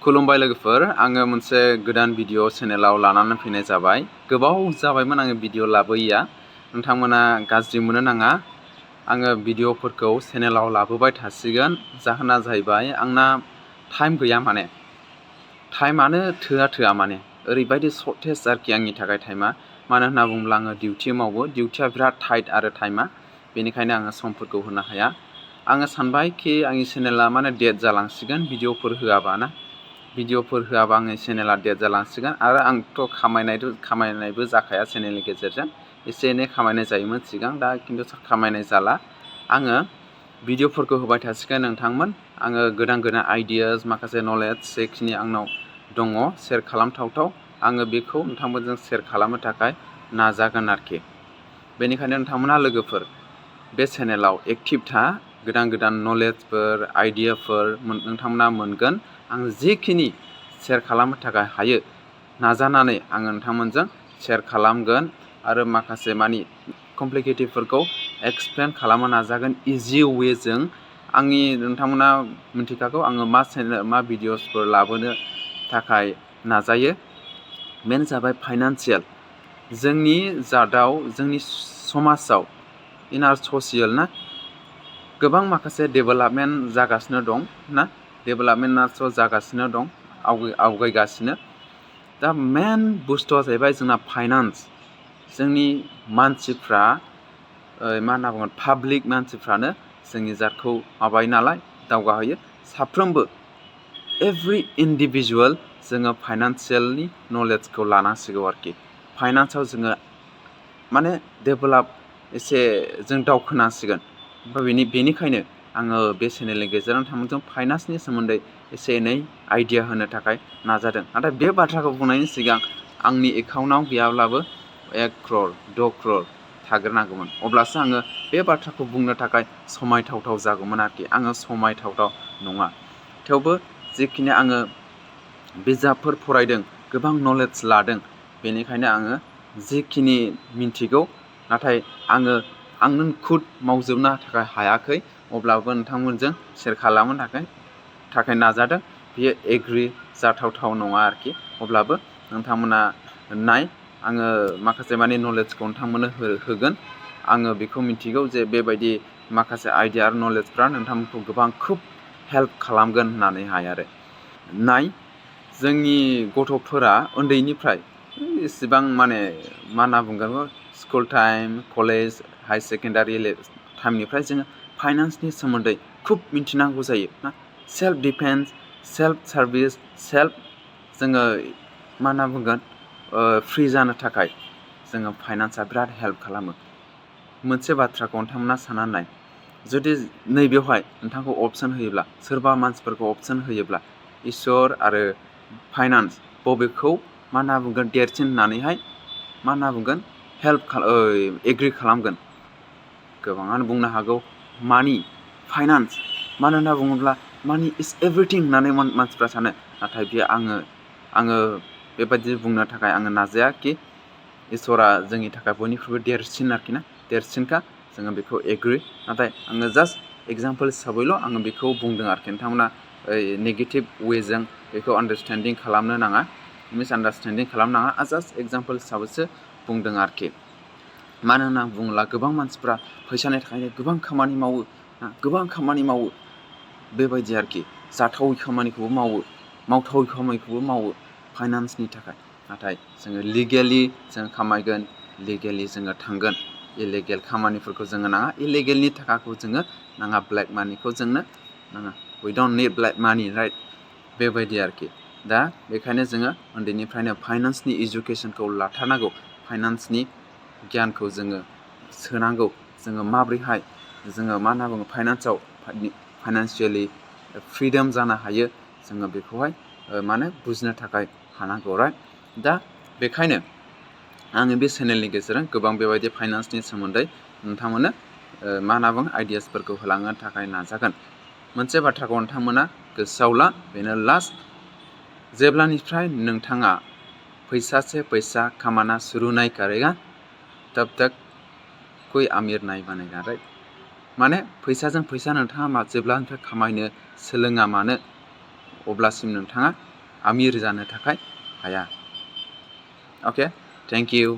खुलुमबाय लोगोफोर, आङो मोनसे गोदान भिडिअ चेनेलाव लानानै फैनाय जाबाय। गोबाव जाबायमोन आङो भिडिअ लाबोयैया, नोंथांमोना गाज्रि मोननो नाङा। आङो भिडिअफोरखौ चेनेलाव लाबोबाय थासिगोन। जाहोना जाहैबाय आंना टाइम गैया, माने टाइमानो थोआ माने ओरैबायदि सर्टेज आरोखि आंनि थाखाय टाइमा। मानो होनना बुङोब्ला आङो डिउटि मावो, डिउटिया बिराद टाइट आरो टाइमा, बेनिखायनो आङो समफोरखौ होनो हाया। आङो सानबाय कि आंनि चेनेला माने डेड जालांसिगोन भिडिअफोर होआबा ना। भिडिअफोर होआबा आंनि चेनेला डेड जालांसिगोन आरो आंथ' खामायनायबो जाखाया चेनेलनि गेजेरजों। एसे एनै खामायनाय जायोमोन सिगां, दा खिन्थु खामायनाय जाला। आङो भिडिअफोरखौ होबाय थासिगोन नोंथांमोन। आङो गोदान आइडियास, माखासे नलेज जेखिनि आंनाव दङ शेयार खालामथावथाव, आङो बेखौ नोंथांमोनजों शेयार खालामनो थाखाय नाजागोन आरोखि। बेनिखायनो नोंथांमोना लोगोफोर बे चेनेलाव एक्टिभ था, गोदान नलेजफोर, आइडियाफोर नोंथांमोना मोनगोन। आं जेखिनि शेयार खालामनो थाखाय हायो नाजानानै आङो नोंथांमोनजों शेयार खालामगोन आरो माखासे मानि कमप्लिकेटिभफोरखौ एक्सप्लेन खालामनो नाजागोन इजि वेजों। नोंथांमोना मिथिखागौ आङो मा भिडिअसफोर लाबोनो थाखाय नाजायो। बेनो जाबाय फाइनान्सियेल। जोंनि जादाव, जोंनि समाजाव, इन आवर ससियेल ना, गोबां माखासे डेभेलपमेन्ट जागासिनो दं ना, डेभेलपमेन्टआथ' जागासिनो दं, आवगायगासिनो। दा मेन बुस्थुआ जाहैबाय जोंना फाइनान्स। जोंनि मानसिफ्रा मा होनना बुङो, पाब्लिक मानसिफ्रानो जोंनि जातखौ माबायो नालाय, दावगाहोयो। साफ्रोमबो एभ्रि इन्डिभिजुवेल जोङो फाइनान्सियेलनि नलेजखौ लानांसिगौ आरोखि। फाइनान्सआव जोङो माने डेभेलप एसे जों दावखोनांसिगोन। बेनिखायनो आङो बे चेनेलनि गेजेरजों नोंथांमोनजों फाइनान्सनि सोमोन्दै एसे एनै आइडिया होनो थाखाय नाजादों। नाथाय बे बाथ्राखौ बुंनायनि सिगां आंनि एकाउन्टाव गैयाब्लाबो 1 क्रर 2 क्रर थाग्रोनांगौमोन, अब्लासो आङो बे बाथ्राखौ बुंनो थाखाय समायथावथाव जागौमोन आरोखि। आङो समायथावथाव नङा, थेवबो जेखिनि आङो बिजाबफोर फरायदों, गोबां नलेज लादों, बेनिखायनो आङो जेखिनि मिन्थिगौ, नाथाय आंनो खुद मावजोबनो थाखाय हायाखै, अब्लाबो नोंथांमोनजों शेयार खालामनो थाखाय नाजादों। बियो एग्रि जाथावथाव नङा आरोखि, अब्लाबो नोंथांमोना आङो माखासे मानि नलेजखौ नोंथांमोननो होगोन। आङो बेखौ मिन्थिगौ जे बेबायदि माखासे आइडिया आरो नलेजफ्रा नोंथांमोनखौ गोबां खुब हेल्प खालामगोन होननानैहाय आरो। जोंनि गथ'फोरा उन्दैनिफ्राय इसेबां माने मा होनना बुंगोन, school time, college, high secondary टाइमनिफ्राय जोङो फाइनान्सनि सोमोन्दै खुब मिन्थिनांगौ जायो ना। सेल्फ डिफेन्स, सेल्फ सार्भिस, जोङो मा होनना बुंगोन, फ्रि जानो थाखाय जोङो फाइनान्सआ बिराद हेल्प खालामो। मोनसे बाथ्राखौ नोंथांमोना साननानै नाय, जुदि नैबेवहाय नोंथांखौ अपसन होयोब्ला, सोरबा मानसिफोरखौ अपसन होयोब्ला, इसोर आरो फाइनान्स बबेखौ मा होनना बुंगोन देरसिन होननानैहाय मा होनना बुंगोन एग्रि खालामगोन? गोबाङानो बुंनो हागौ मानि, फाइनान्स। मानो होनना बुङोब्ला मानि इज एभ्रिथिं होननानै मानसिफ्रा सानो। नाथाय बेयो आङो बेबायदि बुंनो थाखाय आङो नाजाया कि इसोरा जोंनि थाखाय बयनिख्रुइबो देरसिन आरोखि ना, देरसिनखा, जोङो बेखौ एग्रि। नाथाय आङो जास्ट एग्जाम्पोल हिसाबैल' आङो बेखौ बुंदों आरोखि। नोंथांमोना नेगेटिभ वेजों बेखौ आन्डारस्टेन्डिं खालामनो नाङा, मिसआन्डारस्टेन्डिं खालामनो नाङा। जास्ट एग्जाम्पोल हिसाबैसो बुंदों आरोखि। मानो होनना बुङोब्ला गोबां मानसिफ्रा फैसानि थाखायनो गोबां खामानि मावो, बेबायदि आरोखि। जाथावै खामानिखौबो मावो, मावथावै खामानिखौबो मावो फाइनान्सनि थाखाय। नाथाय जोङो लिगेलि जों खामायगोन, लिगेलि जोङो थांगोन। इलिगेल खामानिफोरखौ जोङो नाङा, इलिगेलनि थाखाखौ जोङो नाङा, ब्लेक मानिखौ जोंनो नाङा। वी डोन्ट निड ब्लेक मानि, राइट? बेबायदि आरोखि। दा बेखायनो जोङो उन्दैनिफ्रायनो फाइनान्सनि एजुकेसनखौ लाथारनांगौ, फाइनान्सनि गियानखौ जोङो सोनांगौ। जोङो माब्रैहाय जोङो मा होनना बुङो, फाइनान्सियेलि फ्रिदम जानो हायो, जोङो बेखौहाय बुजिनो थाखाय हानांगौ, राइट? दा बेखायनो आङो बे चेनेलनि गेजेरजों गोबां बेबायदि फाइनान्सनि सोमोन्दै नोंथांमोननो मा होनना बुङो आइडियासफोरखौ होलांनो थाखाय नाजागोन। मोनसे बाथ्राखौ नोंथांमोना गोसोआव ला, बेनो लास्ट। जेब्लानिफ्राय नोंथाङा पैसा से पैसा कमाना शुरू नहीं करेगा तब तक कोई अमीर नहीं बनेगा, राइट? माने फैसाजों फैसा नोंथाङा जेब्लानिफ्राय खामायनो सोलोङा मानो, अब्लासिम नोंथाङा आमिर जानो थाखाय हाया। अके, थेंक इउ।